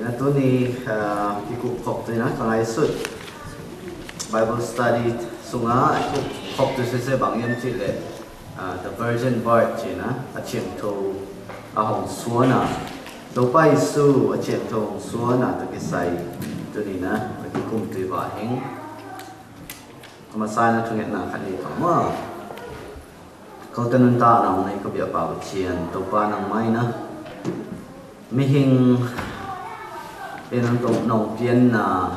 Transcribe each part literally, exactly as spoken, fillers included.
Nă tuni, ah, kikup khok tui nă, kang ai sut Bible study sung ah kikup khok tui sese bang yem ci lĕ, ah, the Virgin Birth ci nă, a Chiêng Thô a hong sua nă. Tôpa Yêsu a Chiêng Thô hong sua nă tui kơsai tuni nă, a kikup tui bă hing. Kơmăsai nă thung et nă khan ni khamă. Kâo tơnun ta nong nai kơ bia pao chiên, Tôpa nong mai nă. Mihing in nong tông nong piên nă,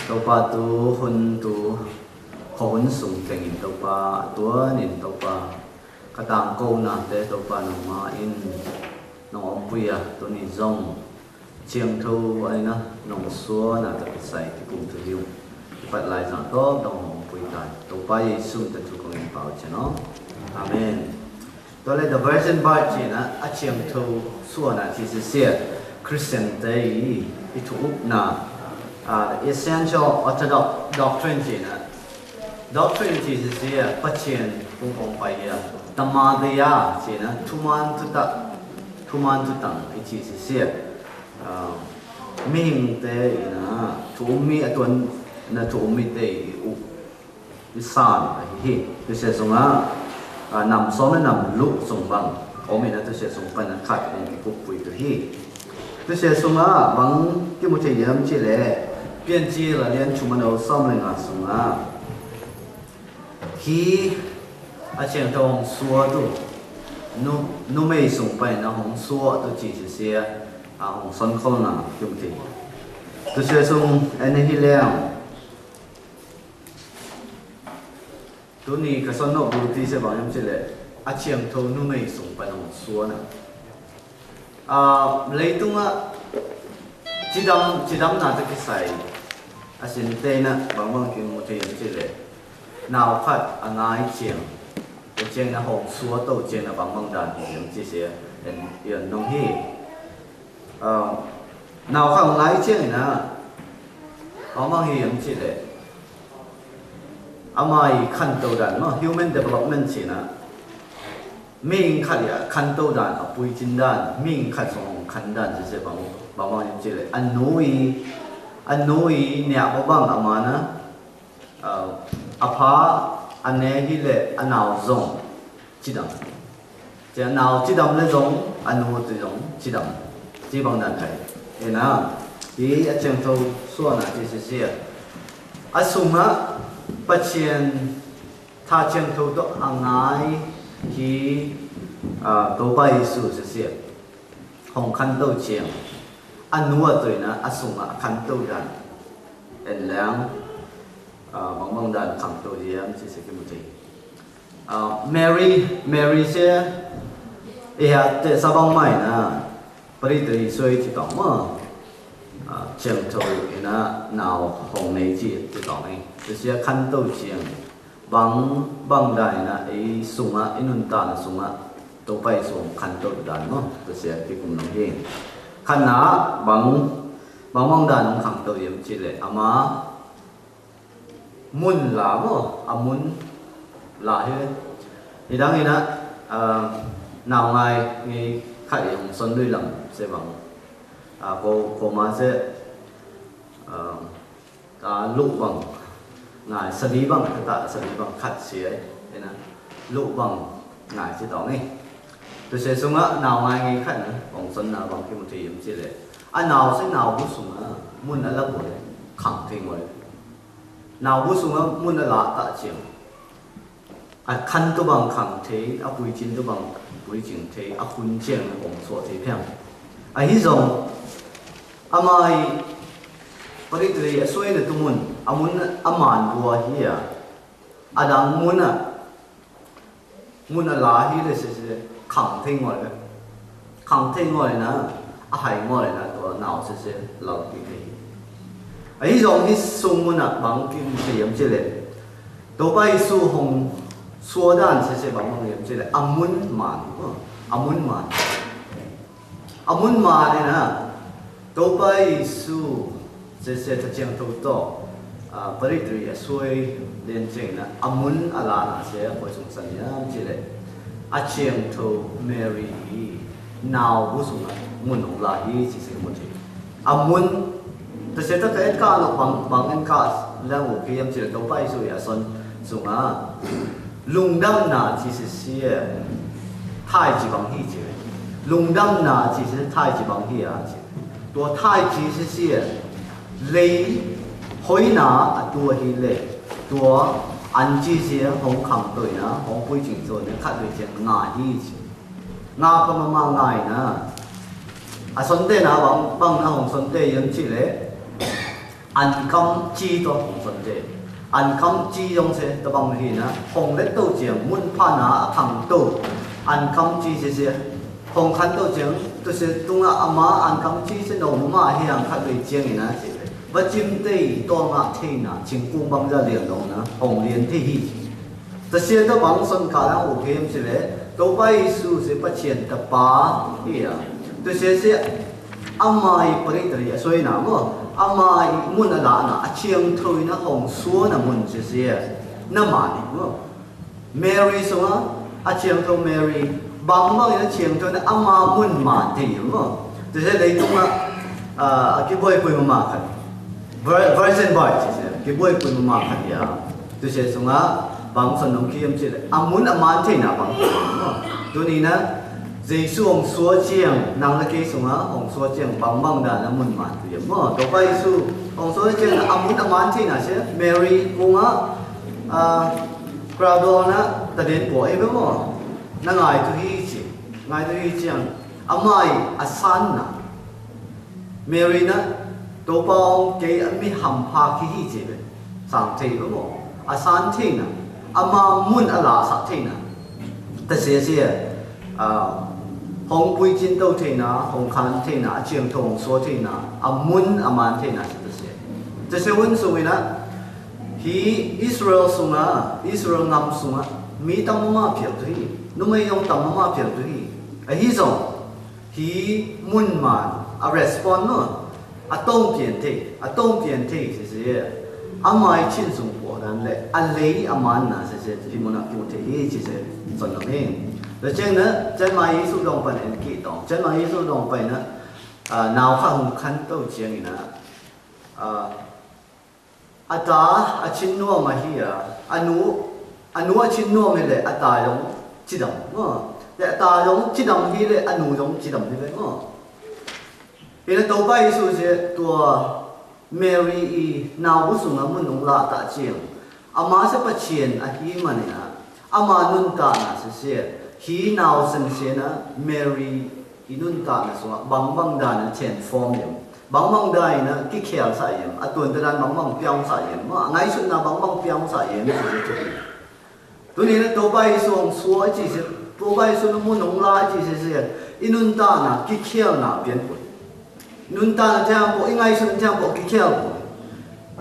Tôpa tu hun tu, khua hun sung teng in Tôpa, tua nin Tôpa. Kơtang kâo nă te Tôpa nong ma in, nong ôm pui a, tuni zong. Chiêng Thô ai nă, nong sua nă tơ kơsai kikup tui hiu. Kơpăt lai zang tôp dong hong pui tai. Tôpa Yêsu tơtŭ kong in pao chă nô. Amen. Tơlơi the Virgin Birth ci nă, a Chiêng Thô sua nă ci sisia. Christian te i, i tu up nă. Ah, the essential orthodox doctrine ci nă. Doctrine ci sisia, păchian, kung kong pai ya. Tamadia ci nă, tuman tutak, tuman tutang, i ci sisia. Ah, mihing te i nă, tumi atuan nă tumi te i u. I san, hi, hi. Tui se sung a, ah, năm sôm nă năm luk sung bang. Ôm i nă tui se sung pan nă khat ôm i kup pui tui hi. Tui se sung a, bang ki mu che yem ci lĕ. Piên ci la lian chu ma nô sôm lĕ ngă sung a. Hi, a Chiêng Thô hong sua tu. Nu, nu mei sung pai nă hong sua tu ci sisia. A hong son khol nă, kiu ti. Tui se sung, ene hi leng. Tuni kha son nô bu ti se bang yem ci lĕ. A Chiêng Thô nu mei sung pai nă hong sua nă. A, lei tung a, cidam, cidam nă tơ kơsai. A sin te nă, bang bang ki mu te yem ci lĕ. Nau khat, a ngai chiêng. Te chiêng nă hong sua tô chiêng nă bang bang dan yem ci se. En, yem nong hi. A, nau khat a ngai chiêng nă. Bang bang hi yem ci lĕ. Ama i khăn tô dan, no, human development ci nă. Mihing khat i khăn tô dan, a pui chin dan, mihing khat song khăn dan, ci se bang, bang bang yem ci lĕ. A nu i, a nu i, nia bang bang ama nă. A, a pha, a ne hi lĕ, a nau zong. Cidam. Cia nau cidam lĕ zong, a nu ti zong, cidam. Ci bang dan khai. Ê nă, hi a Chiêng Thô sua nă ci sisia. A sung a, păchian, tha Chiêng Thô tô a ngai, hi, a, Tôpa Yêsu sisia. Hong khăn tô chiêng. A nu a tui nă, a sung a khăn tô dan. En leng, a, bang bang dan khăn tô yem, ci se ki mu ti. A, Mary, Mary se, ê ha, te sa bang mai nă, pari tơ i sui ci tong ma. A, Chiêng Thô i nă, nau hong nei ci, ci tong i. Te sia khăn tô chiêng. Bang, bang dai nă, i sung a, i nun ta nă sung a. Tô pai sung khăn tô dan ma. Te sia ki kum nong hi. Khăn nă, bang, bang bang dan khăn tô yem ci lĕ. Ama, Mun la mô, a mun la hê. Nidang i nă, a, nau ngai, ngai khăt i hŏng son lui lăm, se bang. A, kô, kô ma se, a, a, lŭ bang. Ngai, sali bang, ta, ta, sali bang khăt se, i nă. Lŭ bang, ngai se tong i. Tui se sung a, nau ngai ngai khăt nă, hŏng son nă bang ki mu ti yem se lĕ. A nau se nau bu sung a, mun a la bu lĕ, khăng thê ngoi. Nau bu sung a mun a la ta chiêng. A khăn tŭ bang khăng thê, a pui chin tŭ bang pui chin thê, a khun chiêng nă bong suă thê phiăng. A hih zong, a mai, pari tui a suai nă tŭ mun, a mun a man bua hia. A dang mun a, Mun a la hih lĕ sese, khăng thê ngoi lĕ. Khăng thê ngoi lĕ nă, a hai ngoi lĕ nă, tŭ nau sese, lau ti thê. A hih zong hih sung mun a bang ki mu se yem se lĕ. Tôpa Yêsu hŏng sua dan sese bang bang yem se lĕ. A mun man, a mun man. A mun man nă, Tôpa Yêsu, sese ta chiang tôtô, a, pari tui a suai, den chiang nă, a mun a la nă se, a poi sung san yam chi lĕ. A chiang tôtô Mary, nau bu sung a, mun hŏng la hih chi se mu thê. A mŭn, tase ta kei ka no bang, bang en ka, leng u kei yem chi le Tôpa Yêsu ya son, sung a. Lungdam na chi se sie, thai chi bang hi chi. Lungdam na chi se thai chi bang hi a chi. Tua thai chi se sie, lei, hoi na, a tua hi le. Tua, an chi se, hong khang toi na, hong pui ching toi na, khat le ching nga hi chi. Nga pa ma ma ngai na. A son te na bang, bang na hong son te yem chi le. Ăn kăm chi to hong son te. Ăn kăm chi yong se ta bang hi na. Hong let tô chiang mŭn pha na a khang tô. Ăn kăm chi se se. Hong khăn tô chiang. Tô se tung a ama ăn kăm chi se no ma hi ang khat le chiang i na se. Ba chim te to nga the na. Ching kung bang ja lian dong na. Hong lian the hi. Tase ta bang son ka lang u kei yem chi le, Tôpa Yêsu se Pachian ta pa, hi a. Tase se ama i pari tari a soi na mo, ama i mŭn a la na, a chiang thoi na hong sua na mŭn se se, na ma ni mo. Mary sua, a chiang thoi Mary, bang bang i na chiang thoi na ama mŭn ma te mo. Tase le tung a, a, a ki boi pui ma ma khat. Vir-, virgin birth, chi se, ki boi pui ma ma khat ya. Tui se sung a, bang son nong ki yem chi le. A mŭn a man thei na bang. Tui ni na, Yêsu hong sua chiang, nang na kei sung a, hong sua chiang, bang bang da na mŭn man tui yem. Mo, Tôpa Yêsu, hong sua chiang, a mŭn a man thei na se, Mary, kung a, a, krabon na, ta den po, e be mo. Na ngai tui hi chi, ngai tui hi chiang, a mai, a san na. Mary na, Tôpa ong kei a mi hampha ki hi chi be. Sang thei be mo. A san thei na. Ama mŭn a la sa thei na. Tase se, a, hong pui chin tô thei na, hong khăn thei na, a chiang thong so thei na, a mŭn a man thei na, tase. Tase wun sung i na, hi Israel sung a, Israel ngam sung a, mi tam ma phial tui hi. Numei yong tam ma phial tui hi. A hi sung. Hi mŭn man, a respond no, a tông piên thei, a tông piên thei, se se, a mai chin sung pua dan le, a lei a man na, se se, hi mŭn a kiu thei, hi, se se, son no hên. Lơ cheng na, chen mai Yêsu dong pan en ki tong, chen mai Yêsu dong pan na, a, nau kha hung khăn tô chiang i na, a, A ta, a chin nuam a hi a, a nu, a nu a chin nuam hi le, a ta yong, chi dam, mo. Le a ta yong, chi dam hi le, a nu yong, chi dam hi le, mo. Hi le Tôpa Yêsu se, tua Mary i nau bu sung a mŭn ung la ta chiang. Ama se Pachian a hi ma ni na. Ama nuntakna sese, hi nau sese na Mary i nuntakna sung a bang bang dan a transform yem. Bang bang dan a kikhel sa yem. A tuan ta dan bang bang piaung sa yem. Ma, a ngaisut na bang bang piaung sa yem. Tuni na Tôpa Yêsu ong sua chi se, Tôpa Yêsu na mŭn ong la chi sese, i nuntakna kikhel na pian pun. Nuntakna tiang pô, i ngaisut tiang pô, kikhel pô.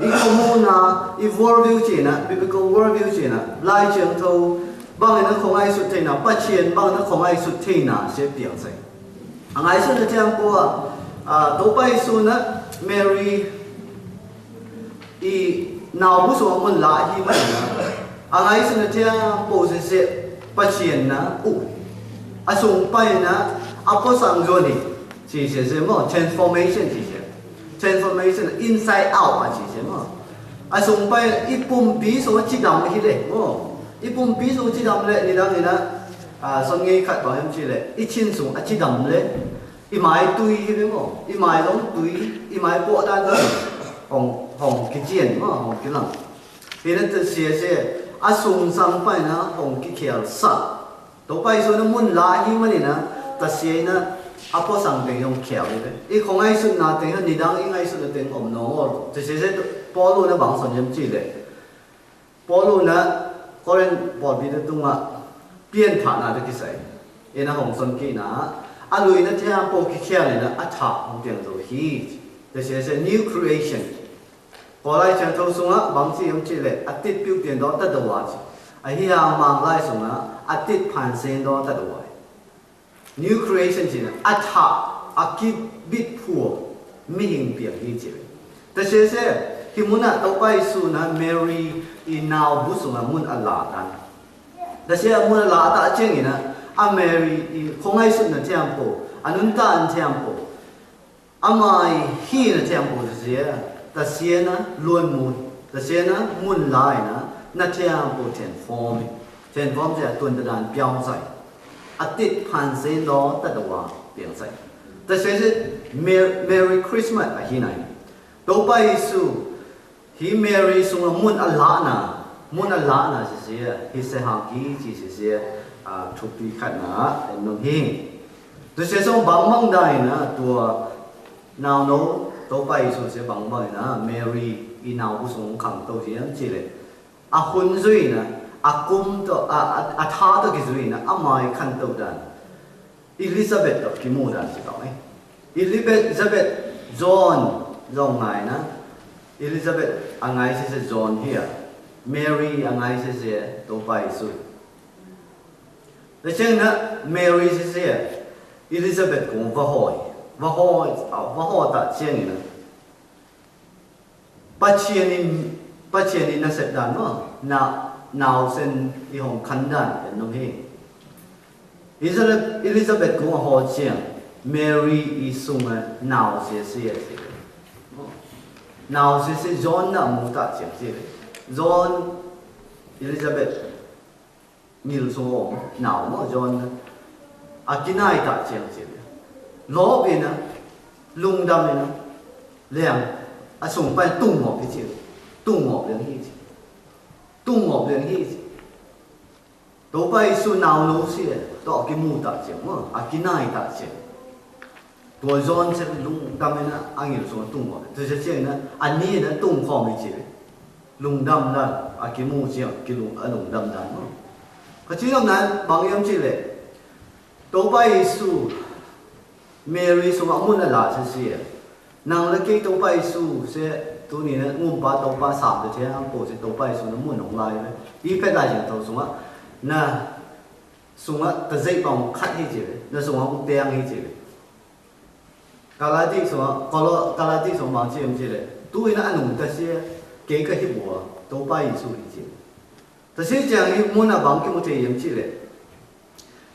I kômuna, i worldview chi na, biblical worldview chi na, Lai Siangtho, bang na kho ngaisut thei na, Pachian, bang na kho ngaisut thei na, se piang sai. A ngaisut na tiang pô, a, Tôpa Yêsu na, Mary, i nau bu sung a mŭn la hi ma na. A ngaisut na tiang pô sese, Pachian na, u. A sung pai na, a pô sang yua ni. Chi sese mo, transformation chi se. Transformation, inside out a chi se mo. A sung pai i pumpi sung a chi dam hi le mo. I pumpi sung chi dam le, nidang ni na, a, song nge khat ba hem chi le. I chin sung a chi dam le. I mai tui hi le mo. I mai long tui, i mai pô dan tui. Hong, hong kichian mo, hong kilang. Hi na ta sese, a sung sang pai na, hong kikhel sa. Tôpa Yêsu na mŭn la hi ma ni na, ta sie na, a pô sang teng yong khel hi le. I kho ngaisut na teng, nidang i ngaisut na teng om nong ol. Ta sie se, Pôlu na bang son yem chi le. Pôlu na, Korin pô bi ta tung a, pian tha na ta kisai. I na hong son ki na, a lui na tiang pô kikhel na, a tha hong piang zo hi. Ta sie se, new creation. Kôlai Chang Thâu sung a, bang chi yom chi le, a tit piu tien dong tat dua chi. A hi hang mang lai sung a, a tit phan sen dong tat dua. New creation chi na, a tha, a kibit phua, mi hing piang hi chi. Ta se se, hi mŭn a Tôpa Yêsu na Mary i nau bu sung a mŭn a la tan. Ta se a mŭn a la ta cheng i na, a Mary i kho ngaisut na tiang pô, a nuntak an tiang pô. Amai hina temple sisia, tasiena luôn mun, tasiena mun lai na, na temple transform, transform sisia tuan tơdan piau sai. Atit phan sen lo tadua piau sai. Tasia si Mer-, Merry Christmas ahi nai. Tôpa Yêsu, hi Mary sung a mun a lah na, mun a lah na sisia, hi se hang ki chi sisia, a, thupi khat na, en nung hi. Tôsia sung bang bang dai na, tua nau nô, Tôpa Yêsu se bang bang na, Mary, i nau bu sung khang tô si yang chi le. A hun zui na, a kum tô, a, a, a tha tô ki zui na, a mai khăn tô dan. Elizabeth dôk ki mu dan si tong e. Elizabeth, John, John ngai na. Elizabeth a ngai si si John hia. Mary a ngai si si Tôpa Yêsu. Lĕ cheng na Mary si si Elizabeth kung vahoi. Vahoi, a, vahoi ta cheng na. Pachien i, pachien i na sep dan ma, na, nau sen i hong khăn dan, en nung hi. Elizabeth, Elizabeth kung a ho chiang, Mary i sung a nau sie sie sie. Nau sie sie John na mu ta chiang sie. John, Elizabeth, ngil sung ôm, nau mô John na. A kinai ta chiang chi. Lo bi na, lung dam na. Liang, a sung pai tung mô pi chi. Tung mô liang hi chi. Tung mô liang hi chi. Tôpa Yêsu nau nô si, to ki mu ta chiang mô, a kinai ta chiang. Tua John se lung dam na, a ngil sung tung mô. Tua se chiang na, a ni na tung khom i chi. Lung dam dan, a ki mu chiang, ki lung, a lung dam dan mô. Ka chi dam na, bang yam chi le. Tôpa Yêsu, Mary sung a mun a lah se si. Nang lĕ kei Tôpa Yêsu se, tu ni na, ngum pa Tôpa sam te te ang po se Tôpa Yêsu na mun hong lai le. I pet lai jeng tau sung a, na, sung a, ta zai bang khat hi chi le, na sung a hong tiang hi chi le. Galati sung a, Kôlô, Galati sung a bang chi yam chi le. Tu i na anung ta si, kei ka hi bua, Tôpa Yêsu hi chi. Ta si chiang i mun a bang ki mu te yam chi le.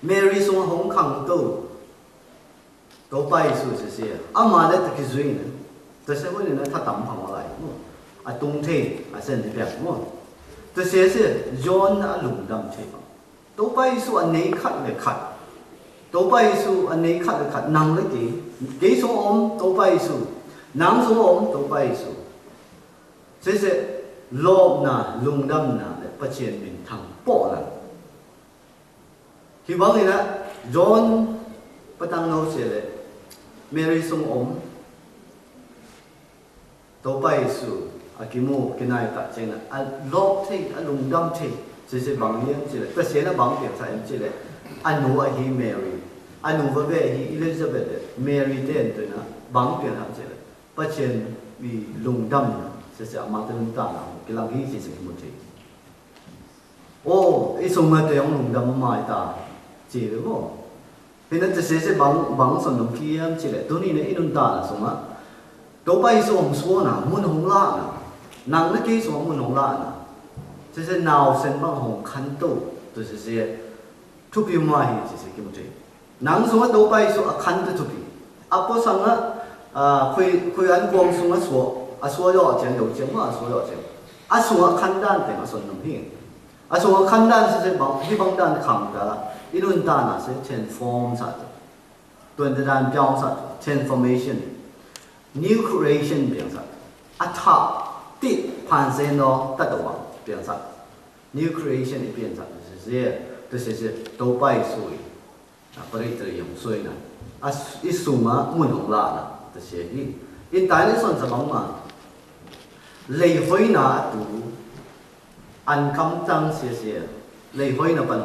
Mary sung a hong khang tô. Tôpa Yêsu se se. Ama lĕ ta ki zui na. Ta se wui na tha tam phang wa lai mô. A tung the, a sen the piak mô. Ta se se, John a lung dam the. Tôpa Yêsu a nei khăt lĕ khăt. Tôpa Yêsu a nei khăt lĕ khăt. Nang lĕ kei. Kei sung ôm Tôpa Yêsu. Nang sung ôm Tôpa Yêsu. Se se, lop na, lung dam na, lĕ pachien min thăng pô na. Hi bang i na, John, patang nô se lĕ, Mary sung ôm, Tôpa Yêsu, a ki mu, ki nai ta cheng na, a lop the, a lung dam the, se se bang yam chi lĕ, ta se na bang piang sa yam chi lĕ, a nu a hi Mary, a nu va ve hi Elizabeth lĕ, Mary ten tu na, bang piang sa chi lĕ, pachien bi lung dam na, se se a ma ta lung ta na, ki lang hi chi se mu chi. Ô, i sung a te ong lung dam mai ta. Chi bê mô. Pê na te se se bang, bang sôn nung ki yam chi lĕ. Tu ni ne i nun ta na sung a. Tôpa Yêsu ong sua na, mun hong la na. Nang na kei sua mun hong la na. Se se nau sen bang hong khăn tô. Tu se se. Thupi mai hi se se ki mu te. Nang sung a Tôpa Yêsu a khăn tơ thupi. A pô sung a, a, khui, khui an kuang sung a sua, a sua yô chiang, yô chiang ma a sua yô chiang. A sung a khăn dan teng a sôn nung hi. A sung a khăn dan se se bang, hi bang dan khăn ta, i nun ta na se transform sa tơ. Tuan tơ dan piau sa tơ, transformation. New creation piang sa tơ. A tha, ti, phan se no, ta tơ wang, piang sa tơ. New creation i piang sa tơ se se, tơ se se, Tôpa Yêsu i. A, pari tari yong soi na. A, i sung a mun hong la na. Ta se hi. In tai ni son sa bang ma. Lei hoi na a tu. An kam tang se se. Lei hoi na pan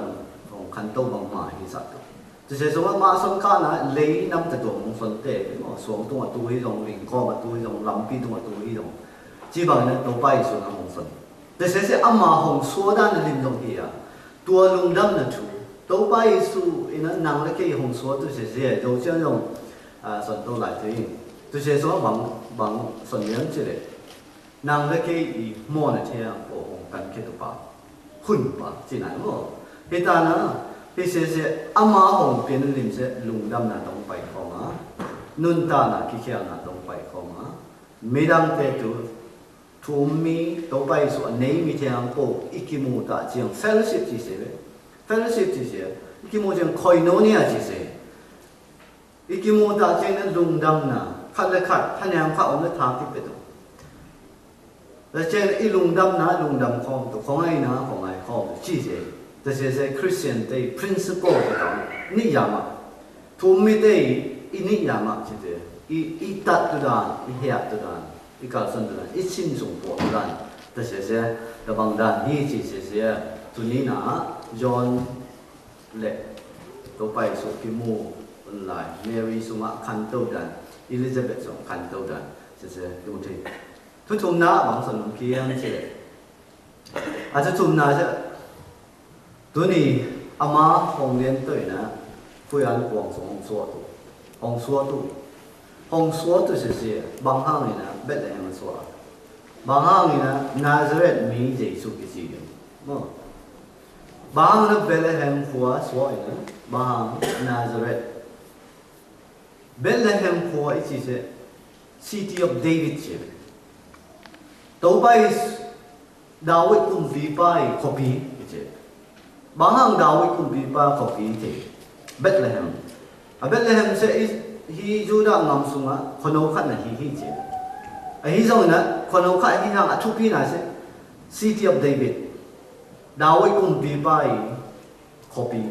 hong khăn tô bang ma hi sa tu. Ta se sung a ma son ka na lei nam ta tu hong son te. Mo suang tung a tu hi dong, ling kom a tu hi dong, lampi tung a tu hi dong. Chi bang na Tôpa Yêsu na hong son. Tơ se se ama hong sua dan lim dong hia. Tua lung dam na chu. Tôpa Yêsu i na nang lĕ kei hong sua tơ se se. Dô chiang dong. A, sôn tô lai tơ ing. Tơ se sua bang, bang sôn yang chi lĕ. Nang lĕ kei i mô na thiang pô hong kan kei tơ pa. Hun pa, chi nai mô. Hi ta na, hi se se, ama hong pin lim se, lung dam na tong pai kong a. nun tanah kikhialna dong pai kong a, midang te tu, tumi, tau pai su a nei mi tiang po, iki mu ta chiang, fellowship chi se, fellowship chi se, iki mu chiang koinonia chi se, iki mu ta chiang na lungdam na, khat le khat, tha niang kha om le tha ki pe tu. Tơcheng i lungdam na lungdam khong tu, khong ai na khong ai khong tu, chi se. Tơcheng se Christian te principle tu tong, ni yama. Tumi te i ni yama chi se. I, i tat tu dan, i hiat tu dan, i kalson tu dan, i chin sung po tu dan. Tơcheng se, tabang dan, ni chi se se. Tu ni na, John le. Tau pai su ki mu, online. Mary sung a kan tau dan. Elizabeth sung kan tau dan. Se se, tu te. Thu thum na bang sŏn nŭm kiăng chê. A thu thum na chê. Tuni ama hong lien tui na. Pui an kuang sŏ hong sua tu. Hong sua tu. Hong sua tu sisi. Bang hang ni na Bethlehem sua. Bang hang ni na Nazareth mi Yêsu ki si. Bang hang na Bethlehem khua sua ni na. Bang hang Nazareth. Bethlehem khua i chi se, City of David chi. Tau pai Dawid kumpipa i khopi i chi. Bang hang Dawid kumpipa khopi te. Bethlehem. A Bethlehem se i, hi Yuda ngam sung a, khonô khat na hi hi chi. A hi zong na, khonô khat hi hang a thupi na se, City of David. Dawid kumpipa i khopi.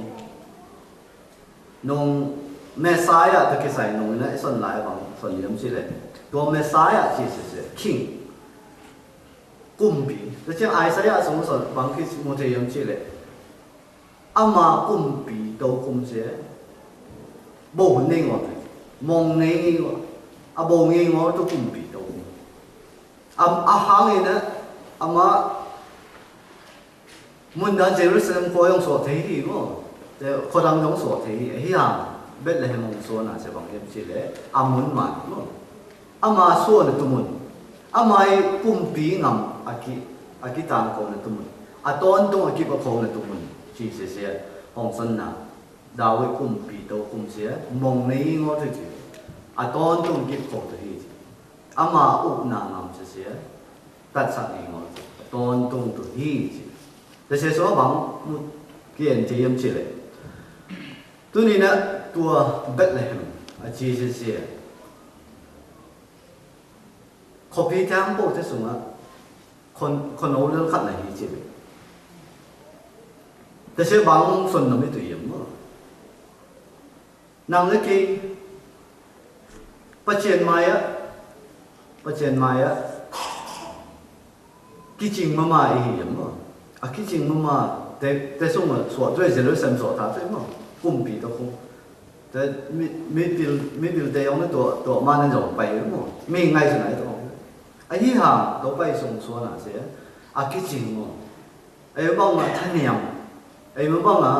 Nong Messiah ta kisai nong na i sŏn lai bang sŏn yam chi le. Tua Messiah chi se se king. Kumpi. Ta chiang Isaiah sŏng sŏn bang ki mu te yam chi le. Ama kumpi tau kum se. Bô ne ngo. Mong ne ngo. A bô ne ngo tau kumpi tau kum. Am a hang i na ama Mŭn dan Jerusalem khua yong sua thei hi mô. Te khua dang yong sua thei hi. Hi hang Bethlehem hong sua na se bang yem chi le. A mŭn man mô. Ama sua na tu mŭn. Ama i kumpi ngam a ki, a ki tang kô na tu mŭn. A ton tung a ki pa kô na tu mŭn. Chi se se hong săn na. Dawid kumpi tau kum se. Mong ne i ngô tu chi. A ton tung ki kô tu hi chi. Ama u na ngam se se. Tat sak i ngô. Ton tung tu hi chi. Tơsê sua bang mŭt kien te yem chi le. Tuni na tua Bethlehem a chi se se. Khopi tang pô te sung a. Khon, khon âu lel khat na hi chi le. Tơsê bang sôn na mi tu yem mô. Nang le kei, pa chien mai a, pa chien mai a, ki ching mama i hi yem mô. A ki ching mama, te, te sung a sua tui Jerusalem sua ta tui mô. Kumpi to kum. Te mi, mi pil, mi pil te yong ne to, to ma ne yong pai mô. Mi ngai sung ngai to. A hi ha, to pai sung sua na se, a ki ching mô. A yô bang a tha niam. A yô bang a,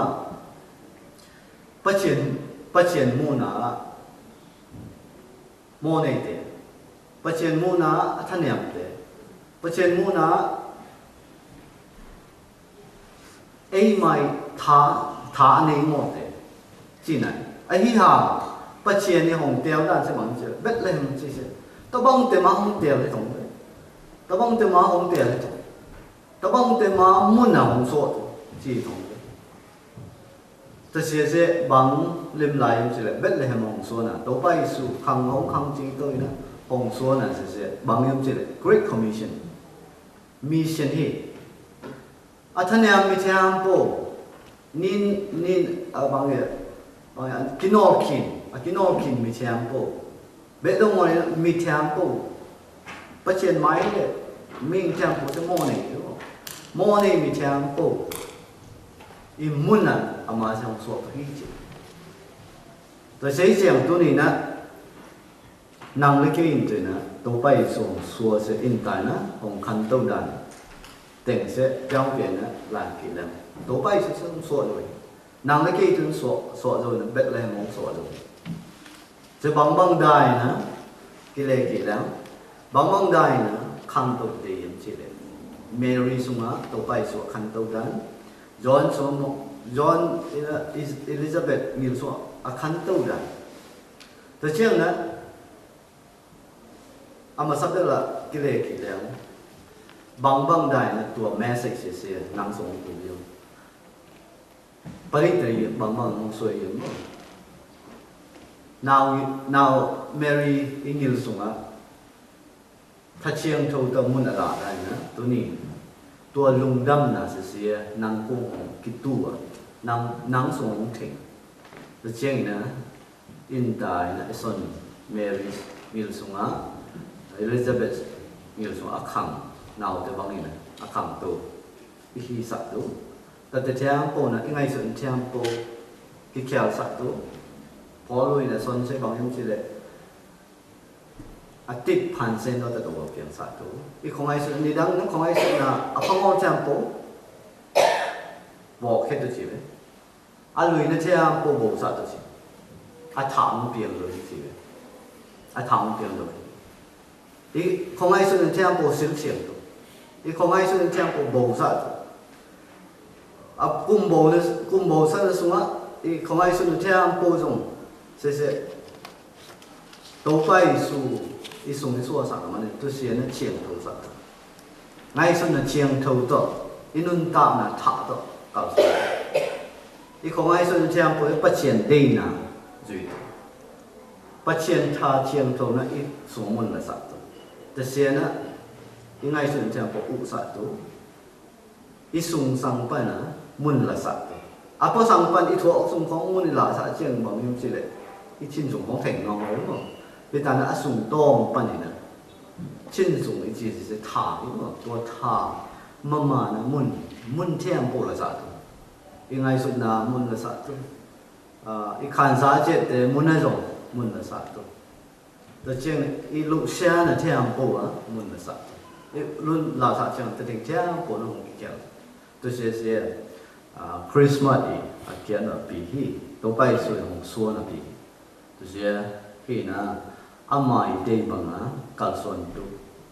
Pa chien, pa chien muna mô ne te. Pa chien muna a tha niam te. Pa chien muna ei mai tha, tha ne mô te. Chi nai. A hi ha, pa chien ni hong tel dan se mang che. Bethlehem chi se. Ta bang te ma hong tel he tong te. Ta bang te ma hong tel he tong. Ta bang te ma muna hong so te. Chi tong te. Tơsê se bang lim lai yem chi le Bethlehem hong sua na. Tôpa Yêsu khăng hong khăng chi tôy na. Hong sua na se se bang yem chi le Great Commission. Mission hi. A tha niam mi thiam pô. Nin, nin, a bang ye. Bang ye, a kinol kin. A kinol kin mi thiam pô. Bê dong ngoi mi thiam pô. Pa chien mai le, mi thiam pô te mô ne. Mô ne mi thiam pô. I muna a ma se hong sua pa hi chi. Ta se i chiang tu ni na. Nang le ke in tu na. Tôpa Yêsu hong sua se in tai na. Hong khăn tâu dan. Teng se, piang piang na, lan ki lem. Tôpa Yêsu se hong sua lui. Nang le ke tun sua, sua zô na, Bethlehem hong sua zô. Sê bang bang dai na, ki le ki leng. Bang bang dai na, khang tôk te yem chi le. Mary sung a, tôpa i sua khăn tôk dan. John sung a, John, Elizabeth ngil sua, a khăn tôk dan. Tơ chiang na, Ama sap dela kile kile. Bang bang dai na tua message se se nang song tu yong. Pari tari bang bang mong soi yong. Nau nau Mary i ngil sung a. Tha chiang thâu ta mun a la dai na tu ni. Tua lung dam na se se nang kung ki tua. Nang nang sung theng. Ta chiang na. In tai na i son Mary ngil sung a, Elizabeth ngil sung a khang, nau te bang in a khang tu. I hi sat tu. Ta te thiampô na, i ngai sun thiampô, ki khial sat tu. Pô lui na son se bang in chi le. A tip phan sen no ta tu wa piang sat tu. I khong ngai sun ni dang na khong ngai sun na, a khong ngon thiampô. Bok khe tu chi le. A lui na thiampô bô sat tu si. A thang piang lui si. A thang piang lui. I khong ngai sun na thiampô sil siang tu. I khong ngai sun na thiampô bô sat tu. A kum bô na kum bô sat na sung a. I khong ngai sun na thiampô sung. Se se. Tôpa Yêsu i sung i sua sat ma ne tu sia na chiang thâu sat. Ngai sun na chiang thâu to, i nun ta na tha to, kal sun. I khong ngai sun na chiang pô i pa chiang dei na, zui to. Pa chiang tha chiang thâu na i sung mun la sat to. Ta sia na, i ngai sun na chiang pô u sat to. I sung sang pan a mun la sat tu. A pô sang pan i thua ok sung khong mun i la sat chiang bang yum chi le. I chin sung khong theng nong le mo. Pi ta na a sung tong pan i na. Chin sung i chi si tha i mo. Tua tha. Ma ma na mun. Mun thiampô la sat tu. I ngai sun na mun la sat tu. A, i khan sa chet te mun na zong. Mun la sat tu. Ta chiang i lu sia na thiampô a mun la sat. I lu la sat chiang ta ting thiampô na hong ki kiang. Tu sia sia, a, Christmas i a kian a pi hi. Tôpa Yêsu hong suan a pi hi. Tu sia hi na ama i dei bang a kal suan tu.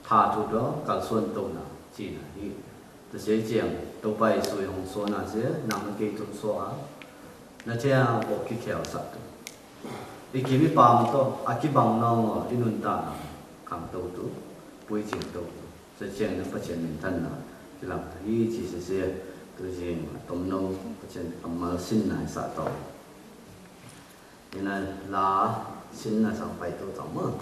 Tha tu do kal suan tu na chi na hi. Ta sia chiang Tôpa Yêsu hong suan a sia nang na kei tun sua. Na thiampô ki kiao sat tu. I ki mi pam to, a ki bang nong o, i nun ta nang, khang tô tu, pui ching tô tu. Sa chiang na pa chiang min tan na, ki lam ta, i chi se se, tu jing, tom nong, pa chiang, a mal sin na, sa to. I na la, sin na sang pai tô tong mo.